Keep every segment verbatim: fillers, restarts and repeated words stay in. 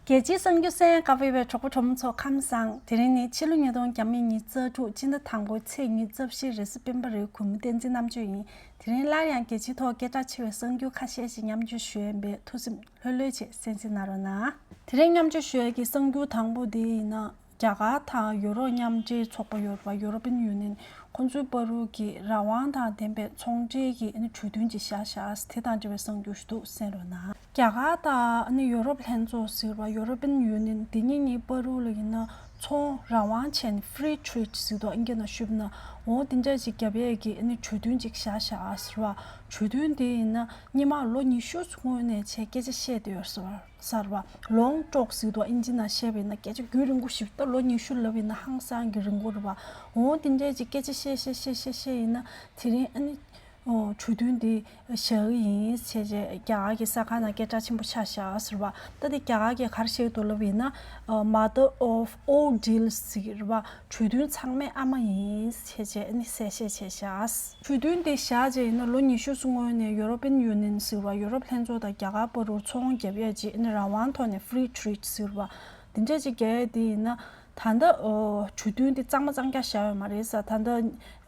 རྒྱལ་སྤྱིའི་གསར་འགྱུར་གསན་ག་པར་ཡོད་པའི་གྲོགས་པོ་གྲོགས་མོ་ཚོ་ཁམས་བཟང་། དེ་རིང་ནི་ཕྱི་ལོ་ཉིས་སྟོང་ཉི་ཤུ་རྩ་དྲུག་སྤྱི་ཟླ་དང་པོའི་ཚེས་ཉི་ཤུ་རྩ་བཞི་རེས་གཟའ་སྤེན་པ་རེད། གུས་མོ་བསྟན་འཛིན་རྣམ་དཔྱོད་ཡིན། དེ་རིང་སླར་ཡང་རྒྱལ་སྤྱིའི་ཐོག་སྐད་གྲགས་ཆེ་བའི་གསར་འགྱུར་ཁ་ཤས་ཤིག་མཉམ་སྤྱོད་ཞུ་ཡས་ཡིན་པས་ཐུགས་སེམས་ལྷོད་ལྷོད་བྱས་གསན་གཟིགས་གནང་རོགས་གནང་། དེ་རིང་མཉམ་སྤྱོད་ཞུ་ཡས་ཀྱི་གསར་འགྱུར་དང་པོ་དེ་ཡིན་ན། རྒྱ་གར་དང་ཡུ་རོབ་མཉམ་འབྲེལ་ཚོགས་པ་ཡོད་རེད་པ། European Union། ཁོང་ཚོའི་བར་དུ་གི་རང་དབང་དང་ལྡན་པའི་ཚོང་འབྲེལ་གྱི་ཨ་ནི་གྲོས་མཐུན་ཅིག་བཞག་བཞག་དེ་དང་འབྲེལ་བའི་གསར་འགྱུར་ཞིག་འདུག་གསན་རོགས་གནང་། རྒྱ་གར་དང་ཨ་ནི་ཡུ་རོབ་ལྷན་ཚོགས་ཟེར་བ། European Union། འདི་གཉིས་གཉིས་བར་དུ་ལ་ཡིན་ན་ཚོང་རང་དབང་བྱས་ནས་Free Trade ཟེར་དུས་ཨིན་སྐད་ནང་ཞུས་ན། འོ་དེ་འདྲ་ཅིག་རྒྱབ་ཡས་ཀྱི་ཨ་ནི་གྲོས་མཐུན་ཅིག་བཞག་བཞག་ཟེར་བ། གྲོས་མཐུན་དེ་ཡིན་ན་སྔོན་མ་ལོ་ཉི་ཤུ་སྔོན་ནས་བྱས་སྐད་ཆ་བཤད་བསྡད་ཡོད་ཟེར་བ། ཟེར་བ། Long talk ཟེར་དུས་ཨིན་ཇི་ནང་བཤད་པ་ཡིན་ན་སྐད་ཆ་རྒྱུན་རིང་པོ་ཞིག་ད་ལོ་ཉི་ཤུ་ལབ་ཡིན་ན་ཧང་སང་གི་རིང་པོ་རེད་པ། འོ་དེ་འདྲའི་ཅིག་སྐད་ཆ་བཤད་བཤད་བཤད་བཤད་བཤད་ཡིན་ན་དེ་རིང་ཨ་ནི། ཨོ། གྲོས་མཐུན་འདི་བཞག་གི་ཡིན་བྱས་རྗེས་རྒྱ་གར་གྱི་གསར་ཁང་ནང་སྐད་གྲགས་ཆེན་པོ་ཆགས་བཞག་ཟེར་བ། ད་དེ་རྒྱ་གར་གྱིས་ག་རེ་བཤད་འདུག་ལབ་ཡིན་ན། Mother of all deals ཟེར་བ། གྲོས་མཐུན་ཚང་མའི་ཨ་མ་ཡིན་བྱས་རྗེས་ཨ་ནི་གསལ་བཤད་བྱས་བཞག་གྲོས་མཐུན་དེ་བཞག་རྗེས་ཡིན་ན་ལོ་ཉི་ཤུ་སྔོན་ནས་European Union ཟེར་བ། ཡུ་རོབ་ལྷན་ཚོགས་དང་རྒྱ་གར་བར་དུ་ཚོང་རྒྱབ་ཡས་ཅིག་ཨ་ནི་རང་དབང་ཐོག་ནས་Free Trade ཟེར་བ། དེ་འདྲ་ཅིག་རྒྱག་ཡས་དེ་ཡིན་ན། ད་ལྟ་ཨོ། གྲོས་མཐུན་དེ་གཙང་མ་གཙང་རྐྱང་བཞག་ཡོད་མ་རེད་ཟེར། ད་ལྟ་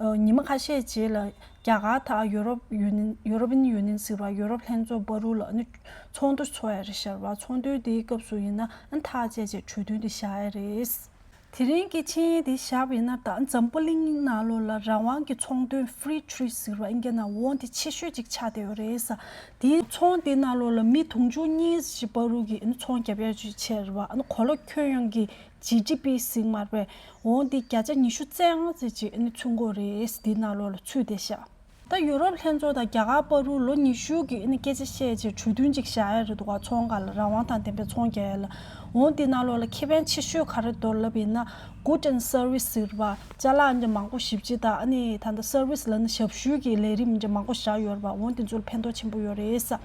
ཨོ། ཉི་མ་ཁ་ཤས་རྗེས་ལ་རྒྱ་གར་དང་ཡུ་རོབ་ཡུ་ནི་ཡུ་རོབ་ཡུ་ནི་ཡན་ཟེར་བ། ཡུ་རོབ་ལྷན་ཚོགས་བར་དུ་ལ་ཨ་ནི་ཚོགས་འདུ་ཚོགས་ཡ་རེད་ཤག་པ། ཚོགས་འདུ་དེའི་སྐབས་སུ་ཡིན་ན་ཨ་ཐག་བཅད་རྗེས་གྲོས་མཐུན་དེ་བཞག་ཡ་རེད། དེ་རིང་གི་ཆིངས་ཡིག་དེ་བཞག་པ་ཡིན་ན་ད་འཛམ་བུ་གླིང་ནང་ལོགས་ལ་རང་དབང་གི་ཚོང་དོན་Free Trade ཟེར་བ་ཨིན་སྐད་ནང་འོ་དེ་ཆེ་ཤོས་ཅིག་ཆགས་བསྡད་ཡོད་རེད་ཟེར། དེའི་ཚོང་དེ་ནང་ལོགས་ལ་མི་དུང་ཕྱུར་གཉིས་ཞིག་བར་དུ་གི་ཨ་ནི་ཚོང་རྒྱབ་ཡ་ཅིག་བྱས་རེད་པ། ཨ་ནི་གོ་ལ་ཁྱོན་ཡོངས་ཀྱི་ཇི་ཌི་པི་ཟེར་མ་རེད་པས། འོ་འདི་བརྒྱ་ཆ་ཉི་ཤུ་རྩ་ལྔ་ཙམ་ཅིག་ཨ་ནི་ཚུད་ཀྱི་ཡོད་རེད། འདི་ནང་ལོགས་ལ་ཚུད་བསྡད་ཤག་ད་ཡུ་རོབ་ལྷན་ཚོགས་དང་རྒྱ་གར་བར་དུ་ལོ་ཉི་ཤུ་གི་ཨ་ནི་སྐད་ཆ་བཤད་རྗེས་གྲོས་མཐུན་ཅིག་བཞག་ཡ་རེད་འདུག་ག་ཚོང་སྒང་ལ་རང་དབང་དང་ལྡན་པའི་ཚོང་རྒྱག་ཡ་ལ། འོ་འདི་ནང་ལོགས་ལ་ཁེ་ཕན་ཆེ་ཤོས་ག་རེ་འདུག་ལབ་ཡིན་ན། Good and Service ཟེར་བ། ཅ་ལག་འདྲ་མང་པོ་ཞེ་པོ་ཅིག་དང་ཨ་ནི་ད་ལྟ་Service ལབ་ན་ཞབས་ཞུའི་གི་ལས་རིམ་འདྲ་མང་པོ་བཞག་ཡོད་རེད་པ། འོ་འདི་ཚོ་ལ་ཕན་ཐོགས་ཆེན་པོ་ཡོད་རེད་ཟེར།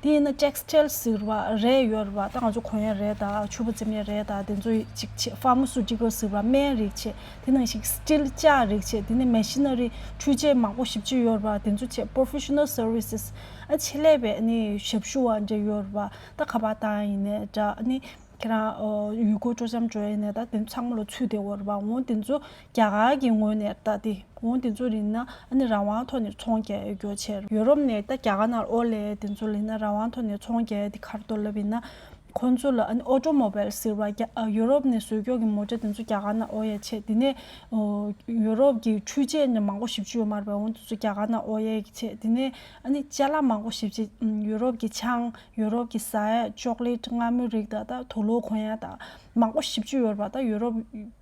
དེ་ཡིན་ན་Textile ཟེར་བ་རས་ཡོད་རེད་པ། ད་ང་ཚོ་གོན་ཡ་རས་དང་ཕྱུ་པ་བཙེམ་ཡ་རས་དང་དེ་ཚོ་ཅིག་བྱས། Pharmaceutical ཟེར་བ་སྨན་རིགས་བྱས། དེ་ནང་བཞིན་Steel ལྕགས་རིགས་བྱས། དེ་ནས་Machinery འཕྲུལ་ཆས་མང་པོ་ཞེ་པོ་ཅིག་ཡོད་རེད་པ། དེ་ཚོ་བྱས། Professional Services ཨ་ཆེད་ལས་པའི་ཨ་ནི་ཞབས་ཞུ་བ་འདྲ་ཡོད་རེད་པ། ད་ཁ་པར་བཏང་ཡ་ཡིན་ནའི་འདྲ། ཨ་ནི་ཁྱེད་རང་ཨོ་ཡུལ་སྐོར་སྤྲོ་འཆམ་འགྲོ་ཡ་ཡིན་ནའི་ད་དེ་ཚང་མ་ལ་ཚུད་བསྡད་ཡོད་རེད་པ། འོ་དེ་ཚོ་རྒྱ་གར་གྱི་ངོས་ནས་ད་དེ་འོ་དེ་ཚོ་ཡིན་ན་ཨ་ནི་རང་དབང་ཐོག་ནས་ཚོང་རྒྱག་ཡ་རྒྱུ་བྱས། ཡུ་རོབ་ནས་ད་རྒྱ་གར་ནང་ཨོ་ལས་དེ་ཚོ་ལ་ཡིན་ན་རང་དབང་ཐོག་ནས་ཚོང་རྒྱག་ཡ་དེ་ག་རེ་འདུག་ལབ་ཡིན་ན། ཁོང་ཚོ་ལ་ཨ་ནི་Automobile ཟེར་བ། རྒྱ་ཨ་ཡུ་རོབ་ནས་བཟོས་ཀྱོག་གི་མོ་ཊ་དེ་ཚོ་རྒྱ་གར་ནང་ཨོ་ཡ་བྱས། དེ་ནས་ཨོ་ཡུ་རོབ་ཀྱི་འཕྲུལ་ཆས་ནི་མང་པོ་ཞེ་པོ་ཅིག་ཡོད་མ་རེད་པས། འོ་དེ་ཚོ་རྒྱ་གར་ནང་ཨོ་ཡ་བྱས། དེ་ནས་ཨ་ནི་ཅ་ལག་མང་པོ་ཞེ་པོ་ཅིག་ཨམ་ཡུ་རོབ་ཀྱི་ཆང་། ཡུ་རོབ་ཀྱི་ཟ་ཡ། Chocolate མངར་མོའི་རིགས་དང་ད་དུག་ལོག་གོན་ཡ་དང་མང་པོ་ཞེ་པོ་ཅིག་ཡོད་རེད་པ། ད་ཡུ་རོབ་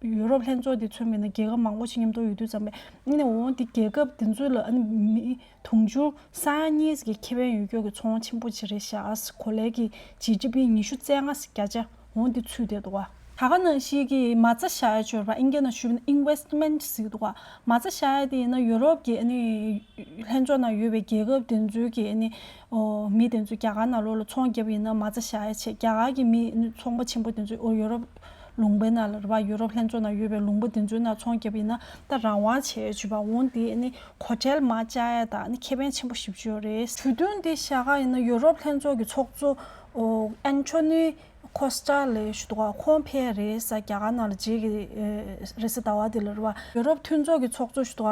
ཡུ་རོབ་ལྷན་ཚོགས་དེ་མཚོན་པ་ཡིན་ན་རྒྱལ་ཁབ་མང་པོ་ཞིག་མཉམ་དུ་ཡོད་དུས་ཙམ་པས། ཨ་ནི་འོ་དེ་རྒྱལ་ཁབ་དེ་ཚོ་ལ་ཨ་ནི་མི་དུང་ཕྱུར་སང་གཉིས་ཀྱི་ཁེ་ཕན་ཡོད་ཀྱོག་གི་ཚོང་ཆེན་པོ་ཅིག་རེད་ཤག་གོ་ལའི་གི་ཇི་ཌི་པི་ཉི་ཤུ་རྩ་ལྔ་བརྒྱ་ཆ་འོ་འདི་ཚུད་བསྡད་འདུག་ག་ད་ག་ནང་བཞིན་གྱི་མ་རྩ་བཞག་ཡ་ཅིག་ཡོད་རེད་པ། ཨིན་སྐད་ནང་ཞུས་ན་Investment ཟེར་གྱི་འདུག་ག་མ་རྩ་བཞག་ཡ་དེ་ཡིན་ན་ཡུ་རོབ་ཀྱི་ཨ་ནི་ལྷན་ཚོགས་ནང་ཡོད་པའི་རྒྱལ་ཁབ་དེ་ཚོའི་གི་ཨ་ནི་ཨོ་མི་དེ་ཚོ་རྒྱ་གར་ནང་ལོགས་ལ་ཚོང་རྒྱབ་ཡིན་ན་མ་རྩ་བཞག་ཡ་བྱས། རྒྱ་གར་གྱི་མི་ཨ་ནི་ཚོང་པ་ཆེན་པོ་དེ་ཚོ་ཨོ་ཡུ་རོབ་ལུང་པའི་ནང་ལ་རེད་པ། ཡུ་རོབ་ལྷན་ཚོགས་ནང་ཡོད་པའི་ལུང་པ་དེ་ཚོའི་ནང་ཚོང་རྒྱབ་ཡིན་ན་ད་རང་དབང་བྱས་ཡོད་ཅིག་པ། འོ་དེ་ཨ་ནི་གོ་ཁྲལ་མར་བཅག་ཡ་དང་ཨ་ནི་ཁེ་ཕན་ཆེན་པོ་ཞེ་པོ་ཅིག་ཡོད་རེད། གྲོས་མཐུན་དེ་བཞག་ག་ཡིན་ན་ཡུ་རོབ་ལྷན་ཚོགས་ཀྱི་ཚོགས་གཙོ་ཨོ་ཨན་ཐོ་ནི་ཁོ་སི་ཊ་ལབ་ཡ་ཞིག་འདུག་ག་ཁོང་ཕེབས་རེད་ཟེར། རྒྱ་གར་ནང་ལ་རྗེས་ཀྱི་ཨེ་རེས་གཟའ་ཟླ་བ་དེ་ལ་རེད་པ། ཡུ་རོབ་མཐུན་ཚོགས་ཀྱི་ཚོགས་གཙོ་ཞིག་འདུག་ག་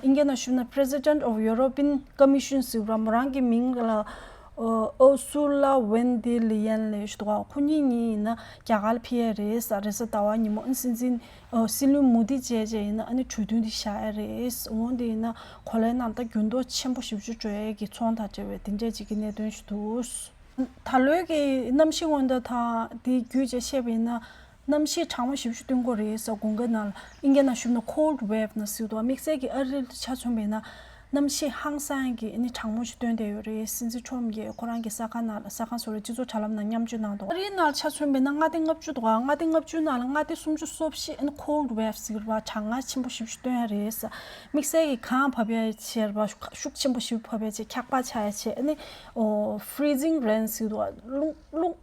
ཨིན་སྐད་ནང་ཞུས་ན་President of European Commission ཟེར་བ། མོ་རང་གི་མིང་ལ་Ursula von der Leyen ལབ་ཡ་ཞིག་འདུག་ག་ཁོ་གཉིས་གཉིས་ཡིན་ན་རྒྱ་གར་ལ་ཕེབས་ཡ་རེད་ཟེར། རེས་གཟའ་ཟླ་བ་ཉིན་མོ་ཨ་ནི་སྲིད་འཛིན་ཨོ་སྲིད་བློན་མོ་དི་མཇལ་རྗེས་ཡིན་ན་ཨ་ནི་གྲོས་མཐུན་དེ་བཞག་ཡ་རེད། འོ་དེ་ཡིན་ན་གོ་ལའི་ནང་ད་འགྱུར་ལྡོག་ཆེན་པོ་ཞེ་པོ་ཅིག་འགྲོ་ཡ་གི་ཚོང་དང་འབྲེལ་བའི་དེ་འདྲས་ཅིག་གི་གནད་དོན་ཞིག་འདུག་ད་ལོའི་གི་གནམ་གཤིས་སྔོན་བརྡ་དང་དེ་བརྒྱུད་བྱས་བཤད་པ་ཡིན་ན། གནམ་གཤིས་གྲང་མོ་ཞེ་པོ་ཅིག་སྟོན་གྱི་རེད་ཟེར། དགུན་ཁའི་ནང་ལ་ཨིན་སྐད་ནང་ཞུས་ན་Cold Wave ནང་ཟེར་འདུག་དམིགས་བསལ་གྱི་ཨ་རིར་ཆ་མཚོན་པ་ཡིན་ན། གནམ་གཤིས་ཧང་སང་གི་ཨ་ནི་གྲང་མོ་ཞིག་སྟོན་བསྡད་ཡོད་རེད། སྲིད་འཛིན་ཁྲོམ་གྱིས་ཁོ་རང་གི་གསར་ཁང་ནང་ལ། གསར་ཁང་ཟེར་བ་རེད། སྤྱི་ཚོགས་དྲ་ལམ་ནང་མཉམ་སྤྱོད་གནང་འདུག་ཨ་རིའི་ནང་ལ་ཆ་མཚོན་པ་ཡིན་ན་མངའ་སྡེ་ལྔ་བཅུ་འདུག་མངའ་སྡེ་ལྔ་བཅུ་ནང་ལ་མངའ་སྡེ་སུམ་ཅུ་སོ་བཞི་ཨ་ནི་Cold Wave ཟེར་བ། གྲང་ངར་ཆེན་པོ་ཞེ་པོ་ཞིག་སྟོན་ཡ་རེད་ཟེར། དམིགས་བསལ་གྱི་གངས་བབས་ཡ་བྱས་རེད་པ། ཤུགས་ཆེན་པོ་ཞེ་པོ་བབས་ཡ་བྱས། འཁྱག་པ་ཆགས་ཡ་བྱས། ཨ་ནི་ཨོ་freezing rain ཟེར་འདུག་རླུང་རླུང་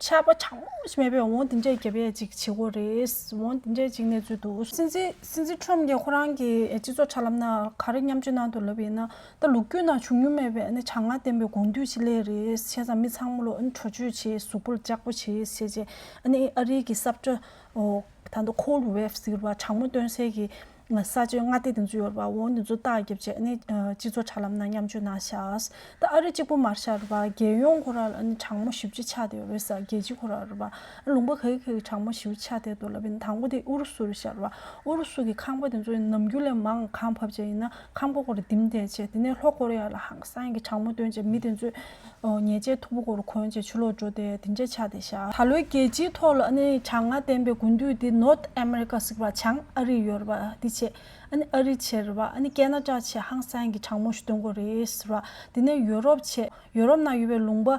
ཆར་པ་གྲང་མོ་ཞིག་མེད་པའི་འོ་དེ་འདྲས་བརྒྱབ་ཡ་ཅིག་བྱེད་ཀྱི་རེད། འོ་དེ་འདྲས་ཅིག་གནས་ཚུལ་འདུག་སྲིད་འཛིན་སྲིད་འཛིན་ཁྲོམ་གྱིས་ཁོ་རང་གི་སྤྱི་ཚོགས་དྲ་ལམ་ནང་ག་རེ་མཉམ་སྤྱོད་གནང་ ནང་དུ་ལབ་ཡིན་ན། ད་ལོ་རྒྱུས་ནང་བྱུང་མྱོང་མེད་པའི་ཨ་ནི་གྲང་ངར་ལྡན་པའི་དགུན་དུས་ཅིག་སླེབས་རེད། བྱས་ཙང་མི་ཚང་མ་ལོ་ཨ་ནི་དྲོ་བཅོས་བྱེད། གཟུགས་པོ་ལ་ལྕགས་པོ་བྱེད་བྱས་བྱས། ཨ་ནི་ཨ་རིའི་གི་ས་བཀྲ། ཨོ། ད་ལྟ་cold wave ཟེར་བ། གྲང་མོ་སྟོན་སའི་གི་ས་ཆའི་མངའ་སྡེ་དེ་ཚོ་ཡོད་རེད་པ། འོ་དེ་ཚོ་རྟགས་བརྒྱབ་བྱས་ཨ་ནི་སྤྱི་ཚོགས་དྲ་ལམ་ནང་མཉམ་སྤྱོད་གནང་ཤག་ད་ཨ་རི་གཅིག་པུ་མ་རེད་ཤག་རེད་པ། རྒྱལ་ཡོངས་ཁོ་རང་ལ་ཨ་ནི་གྲང་མོ་ཞེ་པོ་ཅིག་ཆགས་བསྡད་ཡོད་རེད་ཟེར། རྒྱལ་སྤྱི་ཁོ་རང་རེད་པ། ལུང་པ་ག་གི་ག་གི་གྲང་མོ་ཞེ་པོ་ཅིག་ཆགས་བསྡད་འདུག་ལབ་ཡིན། དང་པོ་དེ་ཨུ་རུ་སུ་རེད་ཤག་རེད་པ། ཨུ་རུ་སུ་གི་ཁང་པ་དེ་ཚོ་ནམ་རྒྱུན་ལས་མང་གང་བབས་བྱས་ཡིན་ན་ཁང་པ་སྒོ་རུ་ལྡིང་བསྡད་བྱས། དེ་ནས་ལྷོ་ཀོ་རི་ཡ་ལ་ཧང་སང་གི་གྲང་མོ་སྟོན་བྱས་མི་དེ་ཚོས། ཨོ། ཉལ་ཆས་མཐུག་པོ་སྒོ་རུ་གོན་བྱས་ཕྱི་ལོགས་འགྲོ་བསྡད་དེ་འདྲ་ཆགས་བསྡད་ཤག་ད་ལོའི་རྒྱལ་སྤྱིའི་ཐོག་ལ་ཨ་ནི་གྲང་ངར་ལྡན་པའི་དགུན་དུས་འདི་North America ཟེར་བ། བྱང་ཨ་རི་ཡོད་རེད་པ། འདི་བྱས། ཨ་ནི་ཨ་རི་བྱས་རེད་པ། ཨ་ནི་ཁེ་ན་ཌ་བྱས་ཧང་སང་གི་གྲང་མོ་ཞིག་སྟོན་གྱི་རེད་ཟེར་བ། དེ་ནས་ཡུ་རོབ་བྱས། ཡུ་རོབ་ནང་ཡོད་པའི་ལུང་པ།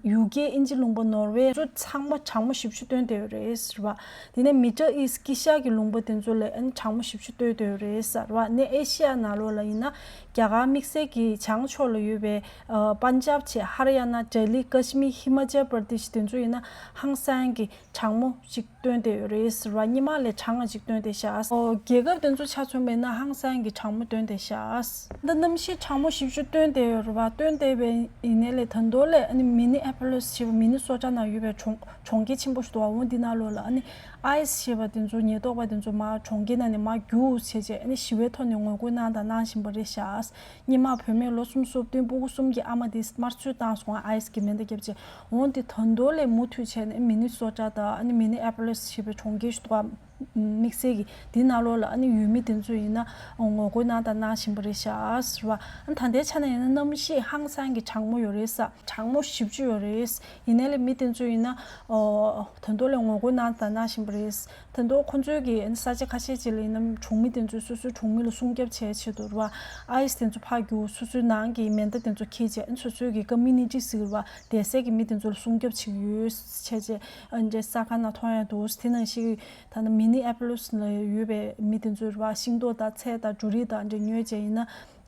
ཡུ་ཀེ། དབྱིན་ཇི་ལུང་པ། ནོར་ཝེ། ཚོ་ཚང་མ་གྲང་མོ་ཞེ་པོ་ཅིག་སྟོན་བསྡད་ཡོད་རེད་ཟེར་བ། དེ་ནས་Middle East དཀྱིལ་ཤར་གྱི་ལུང་པ་དེ་ཚོ་ལ་ཨ་ནི་གྲང་མོ་ཞེ་པོ་ཅིག་སྟོན་བསྡད་ཡོད་རེད་ཟེར་བ། ནས་ཨེ་ཤི་ཡ་ནང་ལོགས་ལ་ཡིན་ན། རྒྱ་གར་དམིགས་བསལ་གྱི་བྱང་ཕྱོགས་ལ་ཡོད་པའི། ཨ། པན་ཇབ་བྱས། ཧ་རི་ཡ་ན། ལྡི་ལི། ཀ་ཤི་མིར། ཧི་མ་ཅལ་པར་དེ་ཤི་དེ་ཚོ་ཡིན་ན་ཧང་སང་གི་གྲང་མོ་ཞིག་སྟོན་བསྡད་ཡོད་རེད་ཟེར་བ། སྔོན་མ་ལས་གྲང་ང་ཅིག་སྟོན་བསྡད་ཤག་ཨོ། རྒྱལ་ཁབ་དེ་ཚོ་ཆ་མཚོན་པ་ཡིན་ན་ཧང་སང་གི་གྲང་མོ་སྟོན་བསྡད་ཤག་ད་གནམ་གཤིས་གྲང་མོ་ཞེ་པོ་ཅིག་སྟོན་བསྡད་ཡོད་རེད་པ། སྟོན་བསྡད་པའི་ཡིན་ནའི་ལས་ད་དུང་ལས་ཨ་ནི་མི་ནི་ཨེ་པོ་ལིས་ཞེས་པ། མི་ནི་སོ་ཊ་ནང་ཡོད་པའི་གྲོང་གྲོང་ཁྱེར་ཆེན་པོ་ཞིག་འདུག་པ། འོ་འདི་ནང་ལོགས་ལ་ཨ་ནི་ཨའི་སི་ཞེས་པ་དེ་ཚོ། ཉེན་རྟོག་པ་དེ་ཚོ་མར་གྲོང་ཁྱེར་ནང་ནས་མར་རྒྱུགས་བྱས་བྱས་ཨ་ནི་ཞི་བའི་ཐོག་ནས་ངོ་རྒོལ་གནང་དང་གནང་བཞིན་པ་རེད་ཤག་སྔོན་མ་བུད་མེད་ལོ་སུམ་ཅུ་སོ་བདུན། སྤུ་གུ་གསུམ་གྱི་ཨ་མ་དེ་དམར་གསོད་བཏང་སོང་། ཨའི་སི་གིས་མེ་མདའ་བརྒྱབ་བྱས། འོ་འདི་ད་དུང་ལས་མུ་མཐུད་བྱས་ནས་མི་ནི་སོ་ཊ་དང་ཨ་ནི་མི་ནི་ཨེ་པོ་ལིས་ཞེས་པའི་གྲོང་ཁྱེར་ཞིག་འདུག་པ། དམིགས་བསལ་གྱི་འདི་ནང་ལོགས་ལ་ཨ་ནི་ཡུལ་མི་དེ་ཚོ་ཡིན་ན་ངོ་རྒོལ་གནང་དང་གནང་བཞིན་པ་རེད་ཤག་ཟེར་བ། ཨ་ནི་ད་ལྟའི་ཆ་ནས་ཡིན་ན་གནམ་གཤིས་ཧང་སང་གི་གྲང་མོ་ཡོད་རེད་ཟེར། གྲང་མོ་ཞེ་པོ་ཅིག་ཡོད་རེད། ཡིན་ནའི་ལས་མི་དེ་ཚོ་ཡིན་ན། ཨོ། ད་དུང་ལས་ངོ་རྒོལ་གནང་དང་གནང་བཞིན་པ་རེད། ད་དུང་ཁོང་ཚོའི་གི་ས་ཆ་ཁ་ཤས་ཅིག་ལ་ཡིན་ན་གྲོང་མི་དེ་ཚོས་སོ་སོའི་གྲོང་མི་ལ་སྲུང་སྐྱོབ་བྱེད་ཆེད་དུ་རེད་པ། ཨའི་སི་དེ་ཚོ་ཕར་རྒྱུགས། སོ་སོའི་ནང་གི་མེ་མདའ་དེ་ཚོ་འཁྱེར་བྱས། སོ་སོའི་གི་ཀོ་མུ་ནི་ཊི་ཟེར་བ། བསྡད་སའི་གི་མི་དེ་ཚོ་ལ་སྲུང་སྐྱོབ་བྱེད་ཀྱི་ཡོད་བྱས་བྱས། ཨ་འདྲའི་གསར་ཁང་ནང་མཐོང་ཡ་འདུག་དེ་ནང་བཞིན་ད་ནི་མི་ནི་ཨེ་པོ་ལིས་ལ་ཡོད་པའི་མི་དེ་ཚོས་རེད་པ། ཤིང་ཏོག་དང་ཚལ་དང་འབྲུ་རིགས་དང་འདྲ་ཉོས་བྱས་ཡིན་ན།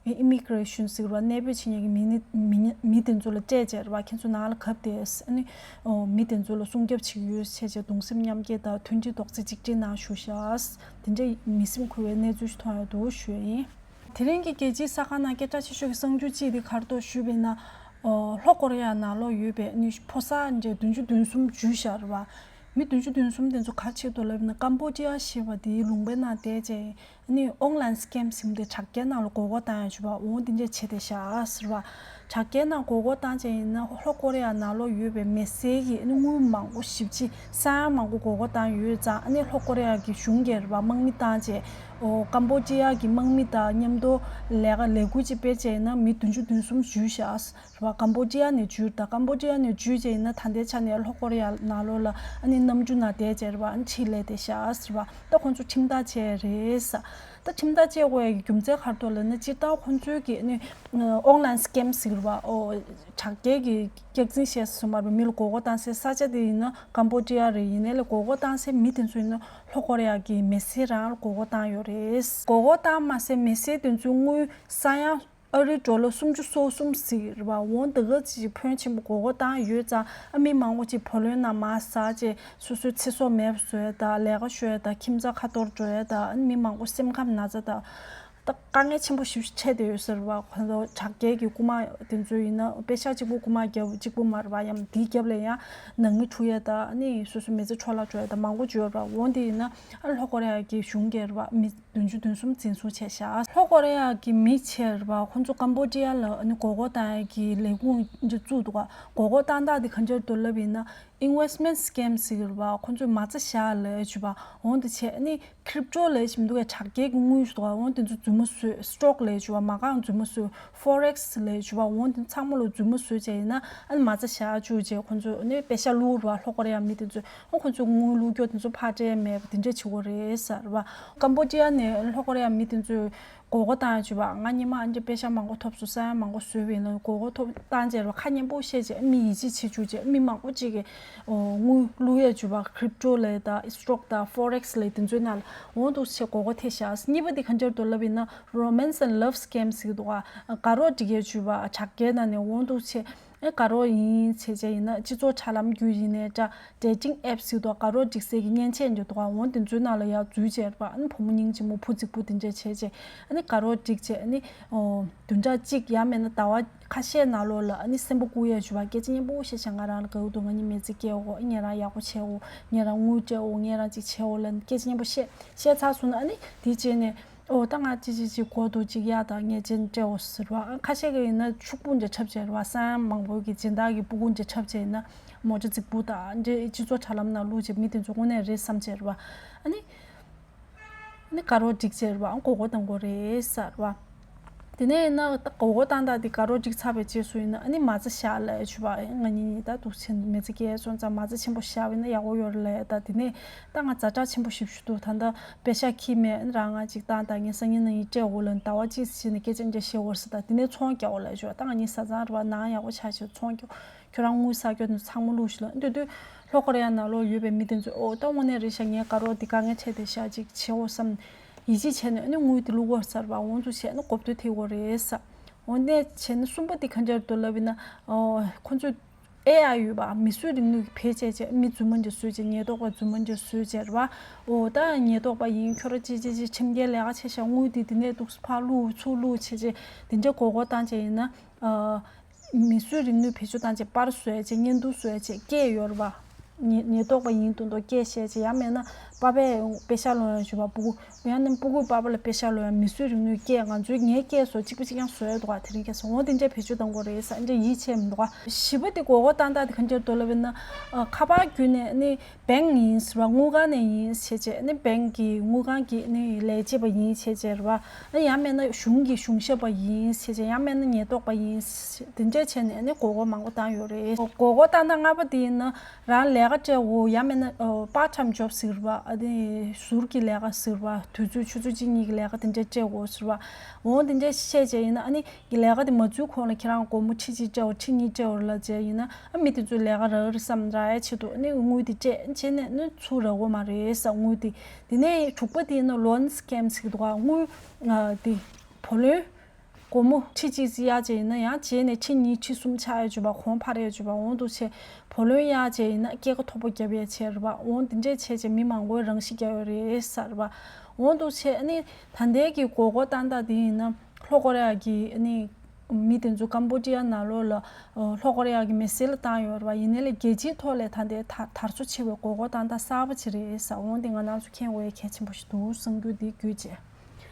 ཨི་མི་གྷི་རེ་ཤན་ཟེར་བ། གནས་སྤོས་བྱེད་མཁན་གྱི་མི་ནི་མི་ནི་མི་དེ་ཚོ་ལ་སྤྲད་བྱས་རེད་པ། ཁྱེད་ཚོ་ནང་ལ་གབ་བསྡད། ཨ་ནི་ཨོ། མི་དེ་ཚོ་ལ་སྲུང་སྐྱོབ་བྱེད་ཀྱི་ཡོད་བྱས་བྱས། གདུང་སེམས་མཉམ་སྐྱེད་དང་མཐུན་སྒྲིལ་རྡོག་རྩ་གཅིག་སྒྲིལ་གནང་ཞུ་ཤག་དེ་འདྲའི་མི་སེམས་འགུལ་བའི་གནས་ཚུལ་ཞིག་མཐོང་ཡོད་འདུག་ཞུ་ཡ་ཡིན། དེ་རིང་གི་རྒྱལ་སྤྱིའི་གསར་ཁང་ནང་སྐད་གྲགས་ཆེ་ཤོས་ཀྱི་གསར་འགྱུར་གཅིག་དེ་ག་རེ་འདུག་ཞུས་པ་ཡིན་ན། ཨོ། ལྷོ་ཀོ་རི་ཡ་ནང་ལོགས་ཡོད་པའི་ནི་ཕོ་གསར་འདྲ་བདུན་ཅུ་དོན་གསུམ་འཇུས་བཞག་རེད་པ། མི་བདུན་ཅུ་དོན་གསུམ་དེ་ཚོ་ག་རེ་བྱེད་འདུག་ལབ་ན། ཀམ་བོ་ཌི་ཡ་ཞེས་པ་དེའི་ལུང་པའི་ནང་བསྡད་བྱས་ནི་ཨོན་ལན་སི་ཀེམ་ཟེར་མཁན་དེ། དྲ་རྒྱའི་ནང་ལ་མགོ་སྐོར་བཏང་ཡ་བྱས་པ། འོ་འདི་འདྲ་བྱས་བསྡད་ཤག་ཟེར་བ། དྲ་རྒྱའི་ནང་མགོ་སྐོར་བཏང་བྱས་ཡིན་ན་ལྷོ་ཀོ་རི་ཡ་ནང་ལོགས་ཡོད་པའི་མི་སེར་གྱི་ཨ་ནི་དངུལ་མང་པོ་ཞེ་པོ་ཅིག་ས་ཡ་མང་པོ་མགོ་སྐོར་བཏང་ཡོད་ཙང་། ཨ་ནི་ལྷོ་ཀོ་རི་ཡ་གི་གཞུང་གིས་རེད་པ། དམག་མི་བཏང་བྱས། ཨོ། ཀམ་བོ་ཌི་ཡ་གི་དམག་མི་དང་མཉམ་དུ་ལས་ཀ་ལས་འགུལ་ཅིག་སྤེལ་བྱས་ཡིན་ན་མི་བདུན་ཅུ་དོན་གསུམ་འཇུས་ཤག་རེད་པ། ཀམ་བོ་ཌི་ཡ་ནས་འཇུས། ད་ཀམ་བོ་ཌི་ཡ་ནས་འཇུས་བྱས་ཡིན་ན་ད་ལྟའི་ཆ་ནས་ལྷོ་ཀོ་རི་ཡ་ནང་ལོགས་ལ་ཨ་ནི་གནམ་གྲུ་ནང་བསྡད་བྱས་རེད་པ། ཨ་ནི་ཕྱིར་སླེབས་བསྡད་ཤག་ཟེར་བ། ད་ཁོང་ཚོ་ཁྲིམས་ཐག་བཅད་རེད་ཟེར། ད་ཁྲིམས་ཐག་བཅད་དགོས་ཡ་གི་རྒྱུ་མཚན་ག་རེ་འདུག་ལབ་ན། སྤྱིར་བཏང་ཁོང་ཚོའི་གི་ཨ་ནི་ཨོན་ལན་སི་ཀེམ་ཟེར་བ། ཨོ། དྲ་རྒྱའི་གི་སྐྱག་རྫུན་བཤད་སོང་མ་རེད་པ། མི་ལ་མགོ་སྐོར་བཏང་སའི་ས་ཆ་དེ་ཡིན་ན་ཀམ་བོ་ཌི་ཡ་རེད། ཡིན་ནའི་ལས་མགོ་སྐོར་བཏང་སའི་མི་དེ་ཚོ་ཡིན་ན་ལྷོ་ཀོ་རི་ཡ་གི་མི་སེར་རང་ལ་མགོ་སྐོར་བཏང་ཡོད་རེད། མགོ་སྐོར་བཏང་མ་ཟད་མི་སེར་དེ་ཚོའི་དངུལ་ས་ཡ་ཨ་རིའི་ཌོ་ལར་སུམ་ཅུ་སོ་གསུམ་ཟེར་གྱི་རེད་པ། འོ་འདི་ག་ཅིག་ཕོན་ཆེན་པོ་མགོ་སྐོར་བཏང་ཡོད་ཙང་། ཨ། མི་མང་པོ་ཅིག་བུ་ལོན་ནང་མར་ཟག་བྱས་སོ་སོའི་ཚེ་སྲོག་མེད་པ་བཟོ་ཡ་དང་། ལས་ཀ་ཤོར་ཡ་དང་། ཁྱིམ་ཚང་ཁ་འཐོར་འགྲོ་ཡ་དང་། ཨ་ནི་མི་མང་པོ་སེམས་ཁམས་ན་ཚ་དང་། ད་དཀའ་ངལ་ཆེན་པོ་ཞེ་པོ་ཅིག་འཕྲད་བསྡད་ཡོད་ཟེར་བ། ཁོ་ཚོ་དྲ་རྒྱའི་གི་རྐུ་མ་དེ་ཚོ་ཡིན་ན་པེ་ཤག་གཅིག་པུ་རྐུ་མ་བརྒྱབ། གཅིག་པུ་མ་རེད་པ། ཡང་དེའི་རྒྱབ་ལ་ཡང་ནང་མི་འཁྲུག་ཡ་དང་། ཨ་ནི་སོ་སོའི་མི་ཚེ་འཕྲོ་བརླག་འགྲོ་ཡ་དང་མང་པོ་ཅིག་ཡོད་རེད་པ། འོ་དེ་ཡིན་ན་ཨ་ལྷོ་ཀོ་རི་ཡ་གི་གཞུང་གིས་རེད་པ། མི་བདུན་ཅུ་དོན་གསུམ་འཛིན་བཟུང་བྱས་ཤག་ལྷོ་ཀོ་རི་ཡ་གི་མི་བྱས་རེད་པ། ཁོང་ཚོ་ཀམ་བོ་ཌི་ཡ་ལ་ཨ་ནི་མགོ་སྐོར་བཏང་ཡ་གི་ལས་ཁུངས་ཅིག་བཙུགས་འདུག་ག་མགོ་སྐོར་བཏང་སྟངས་དེ་ག་འདྲ་འདུག་ལབ་ཡིན་ན། ཨིན་ཝེ་སི་ཊི་མེན་ཊི་སི་ཀེམ་ཟེར་གྱི་རེད་པ། ཁོང་ཚོས་མ་རྩ་བཞག་ལབ་ཡ་བྱས་པ། འོ་དེ་བྱས་ཨ་ནི་ཁི་རིབ་ཊོ་ལབ་ཡ་ཅིག་མི་འདུག་གས། དྲ་རྒྱའི་གི་དངུལ་ཞིག་འདུག་ག་འོ་དེ་ཚོ་རྫུན་མ་བཟོས། སི་ཊོག་ལབ་ཡ་བྱས་པ། མ་རྐང་རྫུན་མ་བཟོས། ཕོ་རེག་སི་ལབ་ཡ་བྱས་པ། འོ་དེ་ཚང་མ་ལ་རྫུན་མ་བཟོས་བྱས་ཡིན་ན་ཨ་ནི་མ་རྩ་བཞག་བཅུག་བྱས། ཁོང་ཚོས་ཨ་ནི་པེ་ཤག་བླུགས་རེད་པ། ལྷོ་ཀོ་རི་ཡ་མི་དེ་ཚོས། ཨོ། ཁོ་ཚོས་དངུལ་བླུགས་རྒྱུ་དེ་ཚོ་ཕར་སྤྲད་མེད་པ་དེ་འདྲ་བྱེད་ཀྱི་ཡོད་རེད་ཟེར་བ། ཀམ་བོ་ཌི་ཡ་ནས་ལྷོ་ཀོ་རི་ཡ་མི་དེ་ཚོས་མགོ་སྐོར་བཏང་ཡ་བྱས་པ། ང་སྔོན་མ་ཨ་འདྲ་པེ་ཤག་མང་པོ་ཐོབ་སོང་། ས་ཡ་མང་པོ་བཟོས་པ་ཡིན་ན། མགོ་སྐོར་ཐོབ་བཏང་བྱས་རེད་པ། ཁ་སྙན་པོ་བཤད་བྱས་མི་ཡིད་ཆེས་བྱེད་བཅུག་བྱས་མི་མང་པོ་ཅིག་གིས་དངུལ་བླུགས་ཡ་བྱས་པ། ཁི་རིབ་ཊོ་ལབ་ཡ་དང་སི་ཊོག་དང་ཕོ་རེག་སི་ལབ་ཡ་དེ་ཚོའི་ནང་ལ་འོ་འདུག་བྱས་མགོ་སྐོར་ཐེབས་ཤག་གཉིས་པ་དེ་ག་འདྲ་འདུག་ལབ་ཡིན་ན། Romance and Love Scam ཟེར་གྱི་འདུག་ག་དགའ་རོགས་སྒྲིག་ཡ་བྱས་པ། དྲ་རྒྱའི་ནང་ནས་འོ་འདུག་བྱས། ཨེ་དགའ་རོགས་ཡིན་བྱས་བྱས་ཡིན་ན་སྤྱི་ཚོགས་དྲ་ལམ་བརྒྱུད་ཡིན་ནའི་འདྲ། ཌེ་ཊིང་ཨེབ་ཟེར་འདུག་དགའ་རོགས་སྒྲིག་སའི་གི་མཉེན་ཆས་འདི་འདུག་འོ་དེ་ཚོའི་ནང་ལ་ཡར་འཛུལ་བྱས་རེད་པ། ཨ་ནི་བུ་མོ་སྙིང་རྗེ་མོ་བུ་རྫིག་པོ་དེ་འདྲས་བྱས་བྱས་ཨ་ནི་དགའ་རོགས་སྒྲིག་བྱས་ཨ་ནི་ཨོ་བདུན་ཕྲག་གཅིག་ཡང་མིན་ན་ཟླ་བ་ཁ་ཤས་ནང་ལོགས་ལ་ཨ་ནི་སེམས་པ་སྐུ་ཡས་བྱུང་བ། སྐད་ཆ་སྙན་པོ་བཤད་བྱས་ང་རང་ལ་དགའ་གི་འདུག་ང་གཉིས་མི་ཚེ་སྐྱེལ་འོ། ཨ་ངེད་རང་ཡག་པོ་བྱས་འོ། ངེད་རང་དངུལ་སྤྲད་འོ། ངེད་རང་ཅིག་བྱས་འོ་ལབ་ནས་སྐད་ཆ་སྙན་པོ་བཤད་བཤད་ཚར་སོང་ན་ཨ་ནི་དེ་རྗེས་ནས། ཨོ་ད་ང་ཅི་ཅི་ཅི་གོ་འདུག་ཅིག་ཡ་ད་ངས་ཅི་སྤྲད་འོ་ཟེར་བ། ཁ་ཤས་ཀྱི་ཡིན་ན་ཕྱུག་པོ་འདྲ་ཁྱབ་བྱས་རེད་བ། སེམས་མང་པོ་གི་སྦྱིན་བདག་གི་སྤུ་གུ་འདྲ་ཁྱབ་བྱས་ཡིན་ན་མོ་ཅོ་རྫིག་པོ་དང་འདྲ་སྤྱི་ཚོགས་དྲ་ལམ་ནང་བླུགས་བྱས་མི་དེ་ཚོ་དངོས་གནས་རེད་བསམ་བྱས་རེད་བ། ཨ་ནི་ཨ་ནི་དགའ་རོགས་སྒྲིག་བྱས་རེད་བ། ཨང་མགོ་སྐོར་གཏོང་དགོས་རེད་ཟེར་བ། དེ་ནས་ཡིན་ན་ད་མགོ་སྐོར་བཏང་སྟངས་དེ་དགའ་རོགས་སྒྲིག་ཚར་བའི་རྗེས་སུ་ཡིན་ན་ཨ་ནི་མ་རྩ་བཞག་ལབ་ཡ་བྱས་བ། ང་གཉིས་གཉིས་ད་འདུག་ཆེན་མི་ཚེ་སྐྱེལ་སོང་ཙང་མ་རྩ་ཆེན་པོ་བཞག་པ་ཡིན་ན་ཡག་པོ་ཡོད་རེད་ལབ་ཡ། ད་དེ་ནས་ད་ང་ཛ་དྲག་ཆེན་པོ་ཞིག་ཞུ་འདུག་ད་ལྟ་པེ་ཤག་ཁྱི་མེད། རང་ང་ཅིག་བཏང་དང་ངས་སང་ཉིན་གནངས་ཉིན་སྤྲད་འོ་ལབ་ནས་ཟླ་བ་གཅིག་ཕྱིན་ནས་སྐད་ཆ་འདྲ་བཤད་འོ་ཟེར། ད་དེ་ནས་ཚོང་རྒྱག་འོ་ལབ་ཞུ་བ། ད་ང་གཉིས་བཟའ་ཚང་རེད་བ། ནང་ཡག་པོ་ཆགས་ཤིག་ཚོང་རྒྱག་ཁྱོད་རང་དངུལ་བསགས་རྒྱུ་ནི་ཚང་མ་བླུགས་ཤིག་ལབ་འདོད་དུས་ལྷོ་ཀོ་རི་ཡ་ནང་ལོགས་ཡོད་པའི་མི་དེ་ཚོས་ཨོ་ད་དངོས་གནས་རེད་ཤག་ངའི་དགའ་རོགས་འདི་དཀའ་ངལ་འཕྲད་བསྡད་ཤག་ཅིག་བྱེད་འོ་བསམ་ཡིད་ཆེས་བྱས་ནས་ཨ་ནི་དངུལ་དེ་བླུག་འོ་ཟེར་བ། འོ་ཚོ་བྱས་ན་གོ་བསྡུར་ཐེབས་འོ་རེད་ཟེར། འོ་འདི་བྱས་ན་གསུམ་པ་དེ་ག་འདྲ་འདུག་ལབ་ཡིན་ན་ཨོ་ཁོ་ཚོས། ཨེ་ཨའི་ཡོད་པ། མིས་བཟོས་རིག་ནུས་ཀྱི་བེད་སྤྱད་བྱས་མི་རྫུན་མ་འདྲ་བཟོས་བྱས། ཉེན་རྟོག་པ་རྫུན་མ་འདྲ་བཟོས་བྱས་རེད་བ། འོ་ད་ཉེན་རྟོག་པ་ཡིན། ཁྱོད་རང་ཅི་ཅི་ཅི་ཁྲིམས་འགལ་ལས་ཀ་བྱས་ཤག་དངུལ་དེ་དེ་ནས་འདུག་ཕར་བླུགས་ཚུར་བླུགས་བྱས་བྱས་དེ་འདྲ་མགོ་སྐོར་བཏང་བྱས་ཡིན་ན། ཨ་མིས་བཟོས་རིག་ནུས་བེད་སྤྱོད་བཏང་བྱས་པར་བཟོས་བྱས་བརྙན་ཐུང་བཟོས་བྱས་སྐད་ཡོད་རེད་བ། ཉེན་ཉེན་རྟོག་པ་ཡིན་མདོག་མདོག་སྐད་བཤད་བྱས་ཡང་མིན་ན་པ་ཕས་པེ་ཤག་སློང་ཡ་བྱས་བ། སྤུ་གུ་ཡང་ན་སྤུ་གུས་པ་ཕ་ལ་པེ་ཤག་སློང་ཡ། མིས་བཟོས་རིག་ནུས་སྐད་ང་ཚོའི་ངའི་སྐད་སོགས་གཅིག་པ་གཅིག་རྐྱང་བཟོ་ཡ་འདུག་ག་དེ་རིང་ཁ་སང་འོ་དེ་འདྲས་བེད་སྤྱོད་གཏོང་དགོས་རེད་ཟེར་འདྲ་ཡིད་ཆེས་མི་འདུག་ག་བཞི་པ་དེ་མགོ་སྐོར་བཏང་སྟངས་དེ་ག་འདྲས་འདུག་ལབ་ན། ཨ་ཁ་པར་བརྒྱུད་ནས་ནི་བེང་ཡིན་ཟེར་བ། དངུལ་ཁང་ནས་ཡིན་བྱས་བྱས་ནི་བེང་གི་དངུལ་ཁང་གི་ནི་ལས་བྱེད་པ་ཡིན་བྱས་བྱས་རེད་བ། ཨ་ཡང་མིན་ན་གཞུང་གི་གཞུང་ཞབས་པ་ཡིན་བྱས་བྱས་ཡང་མིན་ན་ཉེན་རྟོག་པ་ཡིན་བྱས་དེ་འདྲས་བྱས་ནས་ནི་མགོ་སྐོར་མང་པོ་བཏང་ཡོད་རེད། མགོ་སྐོར་བཏང་སྟངས་ལྔ་པ་དེ་ཡིན་ན། རང་ལས་ཀ་སྤྲད་འོ་ཡང་མིན་ན་ཨ་པར་ཊའིམ་ཇོབ་ཟེར་བ། ཨ་ནི་ཟུར་གྱི་ལས་ཀ་ཟེར་བ། དུས་ཚོད་ཆུ་ཚོད་གཅིག་གཉིས་ཀྱི་ལས་ཀ་དེ་འདྲ་སྤྲད་འོ་ཟེར་བ། འོ་དེ་འདྲ་བཤད་བྱས་ཡིན་ན་ཨ་ནི་ལས་ཀ་དེ་མ་ཚུགས་གོང་ལ་ཁྱེད་རང་སྒོར་མོ་ཁྲི་གཅིག་སྤྲད་འོ་ཁྲི་གཉིས་སྤྲད་འོ་ལབ་བྱས་ཡིན་ན་ཨ་མི་དེ་ཚོས་ལས་ཀ་རག་གི་རེད་བསམ་རག་ཡ་ཆེད་དུ་ཨ་ནི་དངུལ་དེ་སྤྲད་བྱས་ནས་ཨ་ནི་ཚུར་རག་གི་མ་རེད་ཟེར་དངུལ་དེ། དེ་ནས་དྲུག་པ་དེ་ཡིན་ན་ལོན་སི་ཀེམ་ཟེར་གི་འདུག་ག་དངུལ་ཨ་དེ་བུ་ལོན། སྒོར་མོ་ཁྲི་གཅིག་ཙམ་གཡར་བྱས་ཡིན་ན་ཡང་རྗེས་ནས་ཁྲི་གཉིས་ཁྲི་གསུམ་ཆགས་ཡ་བྱས་པ། གོང་འཕར་ཡ་བྱས་པ། འོ་འདུག་བྱས་བུ་ལོན་གཡར་བྱས་ཡིན་ན་སྐྱེད་ཀ་མཐོ་པོ་བརྒྱབ་ཡ་བྱས་རེད་བ། འོ་འདི་འདྲས་བྱས་བྱས་མི་མང་པོས་རང་ཤི་བརྒྱབ་ཡོད་རེད་ཟེར་བ། འོ་འདུག་བྱས་ཨ་ནི་ད་ལྟའི་གི་མགོ་སྐོར་བཏང་སྟངས་དེ་ཡིན་ན་ལྷོ་ཀོ་རི་ཡ་གི་ཨ་ནི་མི་དེ་ཚོ་ཀམ་བོ་ཌི་ཡ་ནང་ལོགས་ལ་ལྷོ་ཀོ་རི་ཡ་གི་མི་སེར་ལ་བཏང་ཡོད་རེད་བ། ཡིན་ནའི་ལས་རྒྱལ་སྤྱིའི་ཐོག་ལས་ད་ལྟའི་དར་དར་སོ་ཆེ་བའི་མགོ་སྐོར་བཏང་སྟངས་གསར་པ་ཅིག་རེད་ཟེར། འོ་འདི་ང་རང་ཚོ་མཁྱེན་དགོས་ཡ་གལ་ཆེན་པོ་ཞིག་འདུག་གསར་འགྱུར་འདི་བརྒྱུད་བྱས།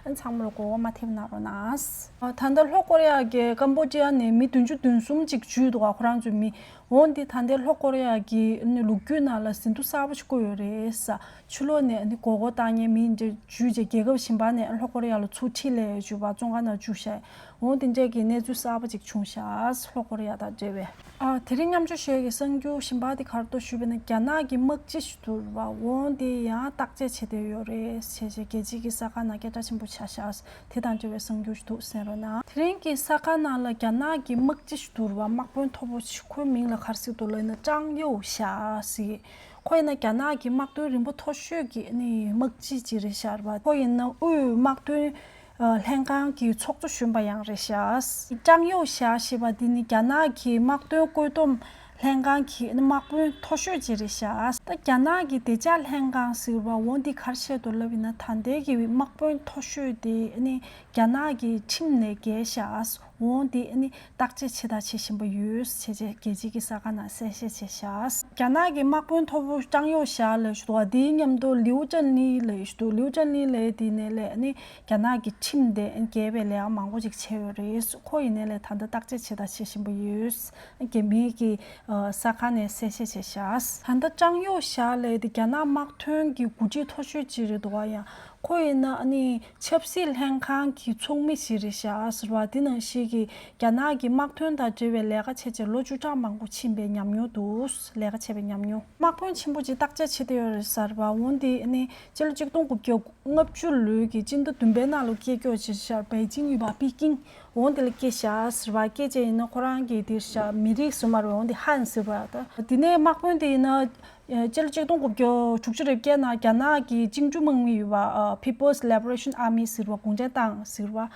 ཨ་ཚང་མ་ལ་མགོ་སྐོར་མ་ཐེབས་གནང་རོགས་གནང་། ད་ལྟ་ལྷོ་ཀོ་རི་ཡ་གིས་ཀམ་བོ་ཌི་ཡ་ནས་མི་བདུན་ཅུ་དོན་གསུམ་ཅིག་འཇུས་འདུག་ག་ཁོ་རང་ཚོའི་མི། འོ་འདི་ད་ལྟའི་ལྷོ་ཀོ་རི་ཡ་གི་ནི་ལོ་རྒྱུས་ནང་ལ་ཟིན་ཐོ་གསར་པ་ཞིག་བཀོད་ཡོད་རེད་ཟེར། ཕྱི་ལོགས་ནས་ནི་མགོ་སྐོར་བཏང་མཁན་མི་འདི་འཇུས་རྗེས་རྒྱལ་ཁབ་གཞན་པ་ནས་ལྷོ་ཀོ་རི་ཡ་ལ་ཚུར་ཁྲིད་སླེབས་ཡོད་པ་བཙོན་ཁང་ནང་བཅུག་ཤག་འོ་འདི་འདྲས་ཀྱི་གནས་ཚུལ་གསར་པ་ཅིག་བྱུང་ཤག་ལྷོ་ཀོ་རི་ཡ་དང་འབྲེལ་བའི། ཨ་དེ་རིང་མཉམ་སྤྱོད་ཞུ་ཡས་ཀྱི་གསར་འགྱུར་གཞན་པ་དེ་ག་རེ་འདུག་ཞུས་པ་ན་རྒྱ་ནག་གི་དམག་སྤྱི་ཞིག་འདུག་པ། འོ་འདི་ཡང་བརྟག་དཔྱད་བྱེད་བསྡད་ཡོད་རེད་ཟེར་བྱས་རྒྱལ་སྤྱིའི་གི་གསར་ཁང་ནང་སྐད་གྲགས་ཆེན་པོ་ཆགས་ཤག་དེ་དང་འབྲེལ་བའི་གསར་འགྱུར་ཞིག་འདུག་གསན་རོགས་གནང་། དེ་རིང་གི་གསར་ཁང་ནང་ལ་རྒྱ་ནག་གི་དམག་སྤྱི་ཞིག་འདུག་པ། དམག་དཔོན་མཐོ་པོ་ཞིག་ཁོའི་མིང་ལ་ག་རེ་ཟེར་འདུག་ལབ་ན་ཀྲང་ཡོ་ཞ་ཟེར། ཁོ་ཡིན་ན་རྒྱ་ནག་གི་དམག་དོན་རིམ་པ་མཐོ་ཤོས་ཀྱི་ནི་དམག་སྤྱི་ཅིག་རེད་ཤག་རེད་པ། ཁོ་ཡིན་ན་དབུས་དམག་དོན་ཨ་ལྷན་ཁང་གི་ཚོགས་གཙོ་གཞོན་པ་ཡང་རེད་ཤག་ཀྲང་ཡོ་ཞ་ཞེས་པ་འདི་ནི་རྒྱ་ནག་གི་དམག་དོན་བཀོད་འདོམས་ལྷན་ཁང་གི་ནི་དམག་དཔོན་མཐོ་ཤོས་ཅིག་རེད་ཤག་ད་རྒྱ་ནག་གི་བདེ་འཇགས་ལྷན་ཁང་ཟེར་བ་འོ་འདི་ག་རེ་བཤད་འདུག་ལབ་ཡིན་ན་ད་ལྟའི་གི་དམག་དཔོན་མཐོ་ཤོས་དེ་ནི་རྒྱ་ནག་གི་ཁྲིམས་ནས་འགལ་ཤག་འོ་འདི་ནི་བརྟག་དཔྱད་བྱེད་དང་བྱེད་བཞིན་པ་ཡོད་ཟེར་བྱས་རྒྱལ་སྤྱིའི་གི་གསར་ཁང་ནང་གསལ་བཤད་བྱས་ཤག་རྒྱ་ནག་གི་དམག་དཔོན་མཐོ་པོ་ཀྲང་ཡོ་ཞ་ལབ་ཞུ་འདུག་པ། དེའི་མཉམ་དུ་ལིའུ་ཅན་ལི་ལབ་ཞུ་འདུག་ལིའུ་ཅན་ལི་ལབ་དེ་ནས་ལས་ནི་རྒྱ་ནག་གི་ཁྲིམས་དེ་འགལ་བའི་ལས་ཀ་མང་པོ་ཅིག་བྱས་ཡོད་རེད། ཁོ་ཡིན་ནའི་ལས་ད་ལྟ་བརྟག་དཔྱད་བྱེད་དང་བྱེད་བཞིན་པ་ཡོད། རྒྱ་མིའི་གི་གསར་ཁང་ནས་གསལ་བཤད་བྱས་ཤག་ད་ལྟ་ཀྲང་ཡོ་ཞ་ལབ་དེ་རྒྱ་ནག་དམག་དོན་གྱི་འགོ་ཁྲིད་མཐོ་ཤོས་ཅིག་རེད་འདུག་པ། ཡང་ཁོ་ཡིན་ན་ཨ་ནི་ཆབ་སྲིད་ལྷན་ཁང་གི་ཚོགས་མི་ཞིག་རེད་ཤག་ཟེར་བ། དེ་ནང་བཞིན་གྱི་རྒྱ་ནག་གི་དམག་དོན་དང་འབྲེལ་བའི་ལས་ཀ་བྱས་བྱས་ལོ་བཅུ་ཕྲག་མང་པོ་ཕྱིན་པའི་ཉམས་མྱོང་འདུག་ལས་ཀ་བྱས་པའི་ཉམས་མྱོང་། དམག་དཔོན་ཆེན་པོ་ཅིག་བརྟག་དཔྱད་བྱེད་བསྡད་ཡོད་རེད་ཟེར་བ། འོ་འདི་ཨ་ནི་སྤྱི་ལོ་ཆིག་སྟོང་དགུ་བརྒྱ་ལྔ་བཅུ་ལོའི་གི་སྤྱི་ཟླ་བདུན་པའི་ནང་ལོ་སྐྱེས་སྐྱོ་ཅིག་ཤག་པེ་ཅིང་ཡོད་པ་པི་ཀིང་འོ་འདི་ལ་སྐྱེས་ཤག་ཟེར་བ། སྐྱེས་བྱས་ཡིན་ན་ཁོ་རང་གི་འདིར་ཤག་མི་རིགས་སུ་མ་རེད། འོ་འདི་ཧན་ཟེར་བ་ད། དེ་ནས་དམག་དཔོན་དེ་ཡིན་ན། སྤྱི་ལོ་ཆིག་སྟོང་དགུ་བརྒྱ་དྲུག་ཅུ་རེ་བརྒྱད་ནང་རྒྱ་ནག་གི་བཅིངས་འགྲོལ་དམག་མི་ཡོད་པ། People's Liberation Army ཟེར་བ། གུང་ཁྲན་ཏང་ཟེར་བ།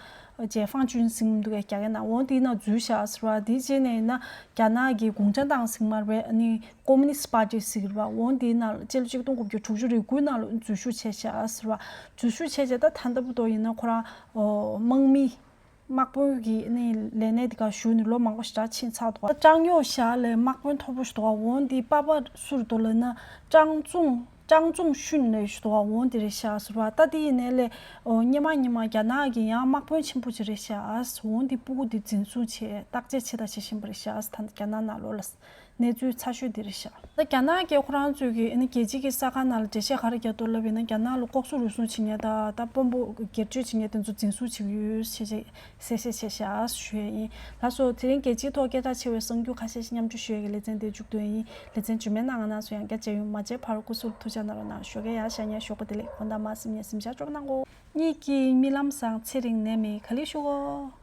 解放军ཟེར་གྱི་འདུག་གས། རྒྱ་སྐད་ནང་འོ་དེའི་ནང་འཛུལ་བཞག་ཟེར་བ། དེའི་རྗེས་ནས་ཡིན་ན་རྒྱ་ནག་གི་གུང་ཁྲན་ཏང་ཟེར་གྱི་མ་རེད་པས། ཨ་ནི་ཀོ་མུ་ནི་སི་པར་ཊི་ཟེར་གྱི་རེད་པ། འོ་དེའི་ནང་ལ་སྤྱི་ལོ་གཅིག་སྟོང་དགུ་བརྒྱ་དྲུག་ཅུ་རེ་དགུའི་ནང་ལ་འཛུལ་ཞུགས་བྱས་བཞག་ཟེར་བ། འཛུལ་ཞུགས་བྱས་བྱས་ད་ད་ལྟ་བར་དུ་ཡིན་ན་ཁོ་རང་ཨོ་དམག་མི་དམག་དཔོན་གྱི་ནི་ལས་གནས་དེ་ག་ཞུགས་ནས་ལོ་མང་པོ་ཞེ་དྲག་ཕྱིན་ཚར་འདུག་ད་ཀྲང་ཡོ་ཞའོ་ལས་དམག་དཔོན་མཐོ་པོ་ཞིག་འདུག་འོ་དེའི་པ་ཕ་སུ་རེད་འདུག་ལབ་ན་ཀྲང་ཙུང་ཀྲང་ཙུང་ཤུན་ལས་ཞུ་དོ། འོ་དེ་རེད་ཤག་ཟེར་བ། ད་དེ་ཡིན་ནའི་ལས་ཨོ་སྔོན་མ་སྔོན་མ་རྒྱ་ནག་གི་ཡང་དམག་དཔོན་ཆེན་པོ་ཅིག་རེད་ཤག་འོ་དེ་སྤུ་གུ་དེ་འཛིན་བཟུང་བྱས་བརྟག་དཔྱད་བྱེད་དང་བྱེད་བཞིན་པ་རེད་ཤག་ད་རྒྱ་ནག་ནང་ལོགས་ལ་གནས་ཚུལ་ཚ་ཤོས་དེ་རེད་ཤག་ད་རྒྱ་ནག་གིས་ཁོ་རང་ཚོས་ཀྱི་ཨ་ནི་རྒྱལ་སྤྱི་གི་གསར་ཁང་ནང་ལ་འགྲེལ་བཤད་ག་རེ་རྒྱག་འདུག་ལབ་ཡིན་ན། རྒྱ་ནག་ལ་ལྐོག་ཟ་རུལ་སུངས་བྱེད་མཁན་དང་ད་དཔོན་པོ་སྒེར་གཅོད་བྱེད་མཁན་དེ་ཚོ་འཛིན་བཟུང་བྱེད་ཀྱི་ཡོད་ཞེས་བྱས་གསལ་བཤད་བྱས་ཤག་ཞུ་ཡས་ཡིན། ལགས་སོ། དེ་རིང་རྒྱལ་སྤྱིའི་ཐོག་སྐད་གྲགས་ཆེ་བའི་གསར་འགྱུར་ཁ་ཤས་ཤིག་མཉམ་སྤྱོད་ཞུ་ཡས་ཀྱི་ལེ་ཚན་དེ་མཇུག་བསྡུ་ཡས་ཡིན། ལེ་ཚན་རྗེས་མའི་ནང་ང་རང་ཚོ་ཡང་བསྐྱར་མཇལ་ཡོང་། མ་མཇལ་བར་སྐུ་གཟུགས་ཐུགས་ཅག་གནང་རོགས་གནང་། ཞོགས་ཀས་ཡག་ཤ་ཉལ། ཞོགས་པ་བདེ་ལེགས། དགོང་དག་མ་གསུམ་ཉལ་གཟིམ་ཤག་ཅོག་གནང་གོ། གཉིད་ཀྱི་རྨི་ལམ་བཟང་། ཚེ་རིང་ནད་མེད། ག་ལེ་ཞུ་གོ།